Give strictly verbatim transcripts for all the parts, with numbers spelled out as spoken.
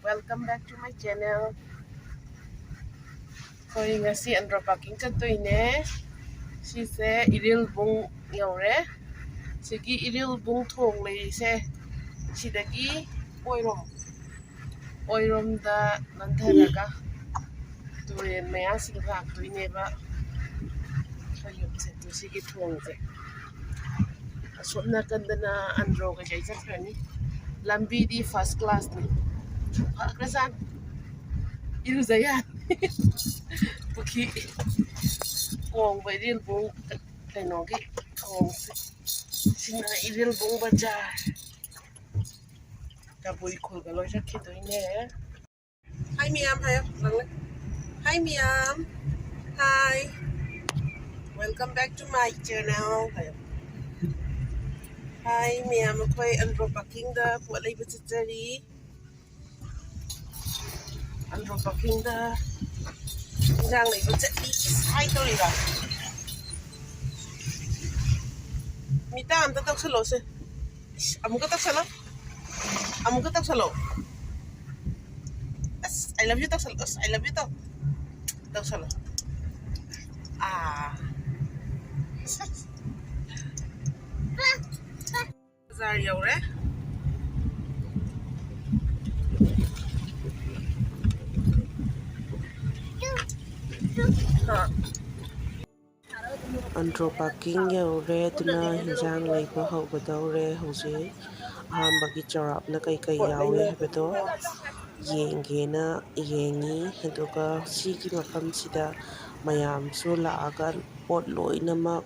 Welcome back to my channel. ꯑꯩꯈꯣꯏ ꯉꯁꯤ Andro parking ꯆꯠꯇꯣꯏꯅꯦ꯫ ꯁꯤꯁꯦ ꯏꯔꯤꯜꯕꯨꯡ ꯌꯧꯔꯦ꯫ ꯁꯤꯒꯤ ꯏꯔꯤꯜꯕꯨꯡ ꯊꯣꯡ ꯂꯩꯔꯤꯁꯦ ꯁꯤꯗꯒꯤ ꯑꯣꯏꯔꯣꯝ, ꯑꯣꯏꯔꯣꯝꯗ ꯅꯟꯊꯔꯒ ꯇꯨꯔꯦꯜ ꯃꯌꯥꯁꯤꯗ ꯂꯥꯛꯇꯣꯏꯅꯦꯕ꯫ ꯑꯩꯈꯣꯏ ꯌꯨꯝꯁꯦ, ꯁꯤꯒꯤ ꯊꯣꯡꯁꯦ꯫ ꯑꯁꯣꯝ ꯅꯥꯀꯟꯗꯅ ꯑꯟꯗ꯭ꯔꯣ ꯀꯩꯀꯩ ꯆꯠꯈ꯭ꯔꯅꯤ꯫ ꯂꯝꯕꯤꯗꯤ first classꯅꯤ꯫ ꯐꯈ꯭ꯔꯖꯥꯠꯅꯤ꯫ ꯏꯔꯨꯖ ꯌꯥꯅꯤ꯫ ꯄꯨꯈ꯭ꯔꯤ ꯀꯣꯡꯕ ꯏꯔꯤꯜꯕꯨꯡ ꯀꯩꯅꯣꯒꯤ ꯊꯣꯡꯁꯦ꯫ ꯁꯤꯅ ꯏꯔꯤꯜꯕꯨꯡ ꯕꯖꯥꯔ꯫ ꯀꯕꯨꯏ ꯈꯨꯜꯒ ꯂꯣꯏ ꯆꯠꯈꯤꯗꯣꯏꯅꯦ꯫ Hi ꯃꯌꯥꯝ ꯍꯥꯏꯌꯣ꯫ Hi ꯃꯌꯥꯝ꯫ Hi꯫ Welcome back to my channel ꯍꯥꯏꯌꯣ꯫ Hi ꯃꯌꯥꯝ, ꯑꯩꯈꯣꯏ ꯑꯟꯗ꯭ꯔꯣ parkingꯗ ꯄꯣꯠ ꯂꯩꯕ ꯆꯠꯆꯔꯤ꯫ ꯑꯟꯗ꯭ꯔꯣ parkingꯗ ꯏꯟꯖꯥꯡ ꯂꯩꯕ ꯆꯠꯂꯤ꯫ ꯏꯁ, hi ꯇꯧꯔꯤꯕ? ꯃꯤꯇꯥ ꯑꯝꯇ ꯇꯧꯁꯜꯂꯣꯁꯦ꯫ ꯏꯁ, ꯑꯃꯨꯛꯀ ꯇꯧꯁꯜꯂꯣ꯫ ꯑꯃꯨꯛꯀ ꯇꯧꯁꯜꯂꯣ꯫ ꯑꯁ, I love you ꯇꯧꯁꯜꯂꯣ꯫ ꯑꯁ, I love you ꯇꯧ꯫ ꯇꯧꯁꯜꯂꯣ꯫ ꯑꯥ꯫ ꯕꯖꯥꯔ ꯌꯧꯔꯦ꯫ ꯑꯟꯗ꯭ꯔꯣ parking ꯌꯧꯔꯦ, ꯑꯗꯨꯅ ꯍꯤꯟꯖꯥꯡ ꯂꯩꯕ ꯍꯧꯒꯗꯧꯔꯦ ꯍꯧꯖꯤꯛ꯫ ꯑꯍꯥꯟꯕꯒꯤ ꯆꯥꯎꯔꯥꯛꯅ ꯀꯩꯀꯩ ꯌꯥꯎꯋꯦ ꯍꯥꯏꯕꯗꯣ ꯌꯦꯡꯒꯦꯅ ꯌꯦꯡꯉꯤ꯫ ꯑꯗꯨꯒ ꯁꯤꯒꯤ ꯃꯐꯝꯁꯤꯗ ꯃꯌꯥꯝꯁꯨ ꯂꯥꯛꯑꯒ ꯄꯣꯠ ꯂꯣꯏꯅꯃꯛ,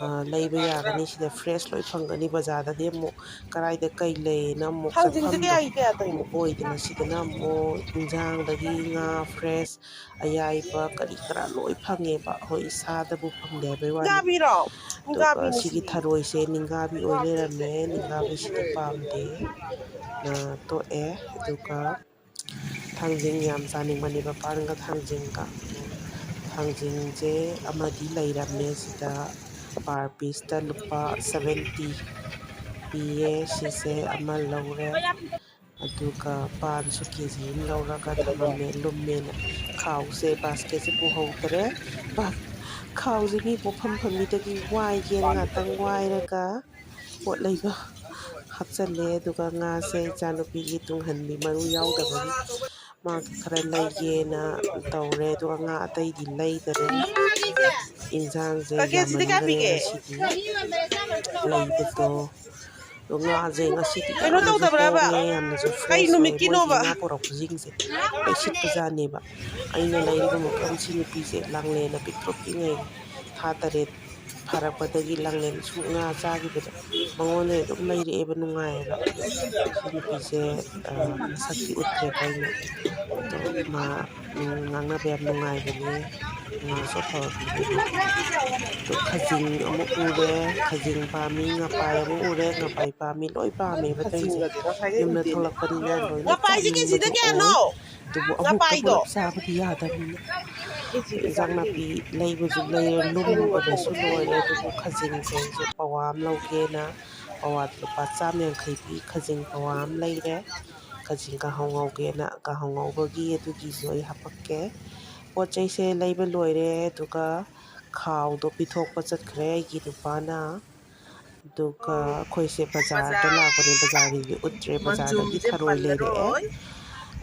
ꯑ, ꯂꯩꯕ ꯌꯥꯒꯅꯤ꯫ ꯁꯤꯗ fresh ꯂꯣꯏ ꯐꯪꯒꯅꯤ꯫ ꯕꯖꯥꯔꯗꯗꯤ ꯑꯃꯨꯛ ꯀꯗꯥꯏꯗ ꯀꯩ ꯂꯩꯌꯦꯅ ꯑꯃꯨꯛ ꯊꯥꯡꯖꯤꯡꯁꯦ ꯆꯠꯐꯝꯗꯣ ꯀꯌꯥꯒꯤ ꯀꯌꯥ ꯇꯧꯔꯤꯅꯣ? ꯑꯃꯨꯛ ꯑꯣꯏꯗꯅ, ꯁꯤꯗꯅ ꯑꯃꯨꯛ ꯏꯟꯖꯥꯡꯗꯒꯤ ꯉꯥ fresh, ꯑꯌꯥꯏꯕ ꯀꯔꯤ ꯀꯔꯥ ꯂꯣꯏ ꯐꯪꯉꯦꯕ꯫ ꯑꯩꯈꯣꯏ ꯏꯁꯥꯗꯕꯨ ꯐꯪꯗꯦ ꯍꯥꯏꯕꯩ ꯋꯥꯅꯤ꯫ ꯅꯤꯡꯒꯥꯕꯤꯔꯣ? ꯑꯗꯨꯒ ꯅꯤꯡꯒꯥꯕꯤꯅꯦ ꯁꯤꯒꯤ ꯁꯤꯗꯤ꯫ ꯊꯔꯣꯏꯁꯦ ꯅꯤꯡꯒꯥꯕꯤ ꯑꯣꯏ ꯂꯩꯔꯝꯃꯦ꯫ ꯅꯤꯡꯒꯥꯕꯤꯁꯤꯗꯤ ꯄꯥꯝꯗꯦ꯫ ꯑ, ꯇꯣꯛꯑꯦ꯫ ꯑꯗꯨꯒ ꯊꯥꯡꯖꯤꯡ ꯌꯥꯝ ꯆꯥꯅꯤꯡꯕꯅꯦꯕ, ꯄꯥꯟꯒ ꯊꯥꯡꯖꯤꯡꯒ꯫ ꯊꯥꯡꯖꯤꯡꯁꯦ ꯑꯃꯗꯤ ꯂꯩꯔꯝꯃꯦ ꯁꯤꯗ, per pieceꯇ ꯂꯨꯄꯥ seventy ꯄꯤꯌꯦ꯫ ꯁꯤꯁꯦ ꯑꯃ ꯂꯧꯔꯦ꯫ ꯑꯗꯨꯒ ꯄꯥꯟꯁꯨ ꯀꯦ ꯖꯤ ꯑꯃ ꯂꯧꯔꯒ ꯊꯝꯃꯝꯃꯦ, ꯂꯨꯝꯃꯦꯅ꯫ ꯈꯥꯎꯁꯦ, ꯕꯥꯁꯀꯦꯠꯁꯦ ꯄꯨꯍꯧꯗ꯭ꯔꯦ꯫ ꯕꯥ-, ꯈꯥꯎꯁꯦ ꯃꯤ ꯄꯣꯠꯐꯝ ꯐꯝꯕꯤꯗꯒꯤ ꯋꯥꯏꯒꯦꯅ ꯉꯥꯛꯇꯪ ꯋꯥꯏꯔꯒ ꯄꯣꯠ ꯂꯩꯕ ꯍꯥꯞꯆꯜꯂꯦ꯫ ꯑꯗꯨꯒ ꯉꯥꯁꯦ ꯏꯆꯥꯅꯨꯄꯤꯒꯤ ꯇꯨꯡꯍꯟꯕꯤ ꯃꯔꯨ ꯌꯥꯎꯗꯕꯒꯤ ꯃꯥꯒꯤ ꯈꯔ ꯂꯩꯒꯦꯅ ꯇꯧꯔꯦ꯫ ꯑꯗꯨꯒ ꯉꯥ ꯑꯇꯩꯗꯤ ꯂꯩꯗꯔꯦ꯫ ꯏꯟꯁꯥꯡꯁꯦ ꯀꯥꯀꯤ, ꯑꯁꯤꯗꯤ ꯀꯌꯥ ꯌꯥꯝꯃꯟꯈꯔꯦ ꯄꯤꯒꯦ? ꯉꯁꯤꯗꯤ ꯂꯩꯕꯗꯣ꯫ ꯑꯗꯣ ꯉꯥꯁꯦ ꯉꯁꯤꯗꯤ ꯀꯩꯅꯣ ꯌꯥꯝꯅꯁꯨ ꯇꯧꯗꯕ꯭ꯔꯕ? ꯍꯣꯡꯉꯦ, ꯌꯥꯝꯅꯁꯨ ꯀꯩ fresh ꯑꯣꯏ꯫ ꯅꯨꯃꯤꯠꯀꯤꯅꯣꯕ? ꯃꯣꯏꯒꯤ ꯉꯥ ꯄꯨꯔꯛꯄꯁꯤꯡꯁꯦ ꯂꯣꯏ ꯁꯤꯠꯄꯖꯥꯠꯅꯦꯕ꯫ ꯑꯩꯅ ꯂꯩꯔꯤꯕ ꯃꯐꯝꯁꯤ ꯅꯨꯄꯤꯁꯦ ꯂꯥꯡꯂꯦꯟꯅ ꯄꯤꯛꯇ꯭ꯔꯨ ꯄꯤꯛꯉꯩ ꯊꯥ ꯇꯔꯦꯠ ꯐꯥꯔꯛꯄꯗꯒꯤ ꯂꯥꯡꯂꯦꯟ ꯁꯨ ꯉꯥ ꯆꯥꯈꯤꯕꯗꯣ ꯃꯉꯣꯟꯗ ꯑꯗꯨꯝ ꯂꯩꯔꯛꯑꯦꯕ, ꯅꯨꯡꯉꯥꯏꯌꯦꯕ꯫ ꯁꯤ ꯅꯨꯄꯤꯁꯦ, ꯑ, ꯃꯁꯛꯇꯤ ꯎꯠꯇ꯭ꯔꯦꯀꯣ ꯑꯩꯅ꯫ ꯑꯗꯣ ꯃꯥ, ꯎꯝ, ꯉꯥꯡꯅꯕ ꯌꯥꯝ ꯅꯨꯡꯉꯥꯏꯕꯅꯦ꯫ ꯉꯥꯁꯨ ꯑꯐꯕ ꯄꯤꯕꯅꯦ꯫ ꯑꯗꯣ ꯈꯖꯤꯡ ꯑꯃꯨꯛ ꯎꯔꯦ, ꯈꯖꯤꯡ ꯄꯥꯝꯃꯤ, ꯉꯥꯄꯥꯏ ꯑꯃꯨꯛ ꯎꯔꯦ, ꯉꯥꯄꯥꯏ ꯄꯥꯝꯃꯤ, ꯂꯣꯏ ꯄꯥꯝꯃꯦꯕ ꯇꯧꯔꯤꯁꯦ꯫ ꯌꯨꯝꯗ ꯊꯣꯛꯂꯛꯄꯅꯤꯅ ꯂꯣꯏꯅ ꯉꯥꯄꯥꯏꯁꯦ ꯀꯦꯖꯤꯗ ꯆꯥꯅꯤꯡꯕꯗꯣ ꯑꯣꯏ꯫ ꯀꯌꯥꯅꯣ? ꯑꯗꯨꯕꯨ ꯑꯃꯨꯛꯇ ꯉꯥꯄꯥꯏꯗꯣ? ꯄꯨꯂꯞ ꯆꯥꯕꯗꯤ ꯌꯥꯗꯕꯅꯤꯅ ꯏꯟꯖꯥꯡ ꯅꯥꯄꯤ ꯂꯩꯕꯁꯨ ꯂꯩꯔꯦ, ꯂꯨꯝꯕꯗꯁꯨ ꯂꯣꯏꯔꯦ꯫ ꯑꯗꯨꯕꯨ ꯈꯖꯤꯡꯁꯤꯡꯁꯦ ꯄꯋꯥ ꯑꯃ ꯂꯧꯒꯦꯅ ꯄꯋꯥꯗ ꯂꯨꯄꯥ ꯆꯥꯝ ꯌꯥꯡꯈꯩ ꯄꯤ꯫ ꯈꯖꯤꯡ ꯄꯋꯥ ꯑꯃ ꯂꯩꯔꯦ꯫ ꯈꯖꯤꯡ ꯀꯥꯡꯍꯧ ꯉꯧꯒꯦꯅ, ꯀꯥꯡꯍꯧ ꯉꯧꯕꯒꯤ ꯑꯗꯨꯒꯤꯁꯨ ꯑꯩ ꯍꯥꯄꯛꯀꯦ꯫ ꯄꯣꯠ ꯆꯩꯁꯦ ꯂꯩꯕ ꯂꯣꯏꯔꯦ꯫ ꯑꯗꯨꯒ ꯈꯥꯎꯗꯣ ꯄꯤꯊꯣꯛꯄ ꯆꯠꯈ꯭ꯔꯦ ꯑꯩꯒꯤ ꯅꯨꯄꯥꯅ꯫ ꯑꯗꯨꯒ ꯑꯩꯈꯣꯏꯁꯦ ꯕꯖꯥꯔꯗ ꯂꯥꯛꯄꯅꯦ, ꯕꯖꯥꯔꯒꯤꯗꯤ ꯎꯠꯇ꯭ꯔꯦ꯫ ꯕꯖꯥꯔꯗꯒꯤ ꯊꯔꯣꯏ ꯂꯩꯔꯛꯑꯦ꯫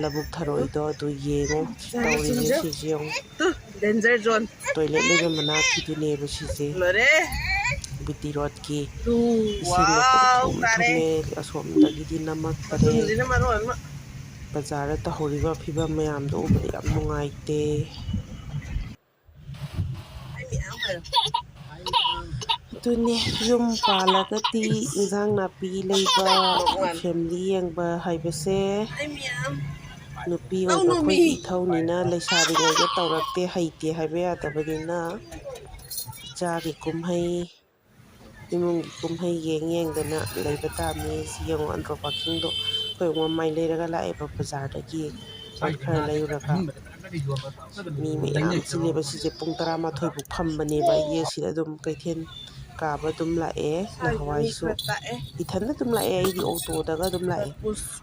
ꯂꯧꯕꯨꯛ ꯊꯔꯣꯏꯗꯣ ꯑꯗꯨ ꯌꯦꯡꯉꯣ, ꯇꯧꯔꯤꯁꯦ ꯁꯤꯁꯦ ꯌꯦꯡꯉꯣ꯫ Danger zone꯫ Toilet ꯂꯩꯕ ꯃꯅꯥꯛꯀꯤꯗꯨꯅꯦꯕ ꯁꯤꯁꯦ꯫ ꯂꯣꯏꯔꯦ꯫ ꯕꯤ ꯇꯤ ꯔꯣꯗꯀꯤ ꯇꯨ, ꯏꯁꯤꯡ ꯃꯈꯨꯝ ꯋꯥꯎ, ꯊꯣꯡꯅ ꯇꯥꯔꯦ꯫ ꯊꯝꯃꯦ꯫ ꯑꯁꯣꯝꯗꯒꯤꯗꯤ ꯅꯝꯃꯛꯇꯔꯦ꯫ ꯃꯆꯨꯝꯁꯤꯅ ꯃꯔꯣꯟ ꯑꯃ꯫ ꯕꯖꯥꯔꯗ ꯇꯧꯍꯧꯔꯤꯕ ꯐꯤꯕꯝ ꯃꯌꯥꯝꯗꯣ ꯎꯕꯗ ꯌꯥꯝ ꯅꯨꯡꯉꯥꯏꯇꯦ꯫ ꯑꯗꯨꯅꯦ, ꯌꯨꯝ ꯄꯥꯜꯂꯒꯗꯤ ꯏꯟꯖꯥꯡ ꯅꯥꯄꯤ ꯂꯩꯕ, family ꯌꯦꯡꯕ ꯍꯥꯏꯕꯁꯦ ꯅꯨꯄꯤ ꯑꯣꯏꯕ ꯑꯩꯈꯣꯏꯒꯤ ꯏꯊꯧꯅꯤꯅ, ꯂꯩꯁꯥꯔꯤꯉꯩꯗ ꯇꯧꯔꯛꯇꯦ, ꯍꯩꯇꯦ ꯍꯥꯏꯕ ꯌꯥꯗꯕꯅꯤꯅ, ꯏꯆꯥꯒꯤ ꯀꯨꯝꯍꯩ, ꯏꯃꯨꯡꯒꯤ ꯀꯨꯝꯍꯩ ꯌꯦꯡ ꯌꯦꯡꯗꯅ ꯂꯩꯕ ꯇꯥꯕꯅꯤ꯫ ꯁꯤ ꯌꯦꯡꯉꯣ, ꯑꯟꯗ꯭ꯔꯣ ꯄꯥꯔꯀꯤꯡꯗꯣ ꯑꯩꯈꯣꯏ ꯎꯃꯥ ꯃꯥꯏ ꯂꯩꯔꯒ ꯂꯥꯛꯑꯦꯕ ꯕꯖꯥꯔꯗꯒꯤ꯫ ꯄꯣꯠ ꯈꯔ ꯂꯩꯔꯨꯔꯒ ꯃꯤ ꯃꯌꯥꯝ ꯆꯤꯜꯂꯦꯕ꯫ ꯁꯤꯁꯦ ꯄꯨꯡ ꯇꯔꯥꯃꯥꯊꯣꯏ ꯐꯥꯎ ꯐꯝꯕꯅꯦꯕ ꯑꯩꯒꯤ ꯑꯁꯤꯗ ꯑꯗꯨꯝ ꯀꯩꯊꯦꯜ ꯀꯥꯕ ꯑꯗꯨꯝ ꯂꯥꯛꯑꯦ꯫ ꯅꯍꯥꯟꯋꯥꯏꯁꯨ ꯏꯊꯟꯗ ꯑꯗꯨꯝ ꯂꯥꯛꯑꯦ, ꯑꯩꯗꯤ ꯑꯣꯇꯣꯗꯒ ꯑꯗꯨꯝ ꯂꯥꯛꯑꯦ꯫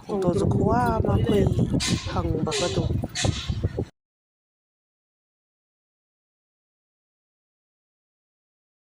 ꯑꯣꯇꯣꯁꯨ ꯈꯨꯋꯥ ꯑꯃ ꯑꯩꯈꯣꯏ ꯐꯪꯕꯒ ꯑꯗꯨꯝ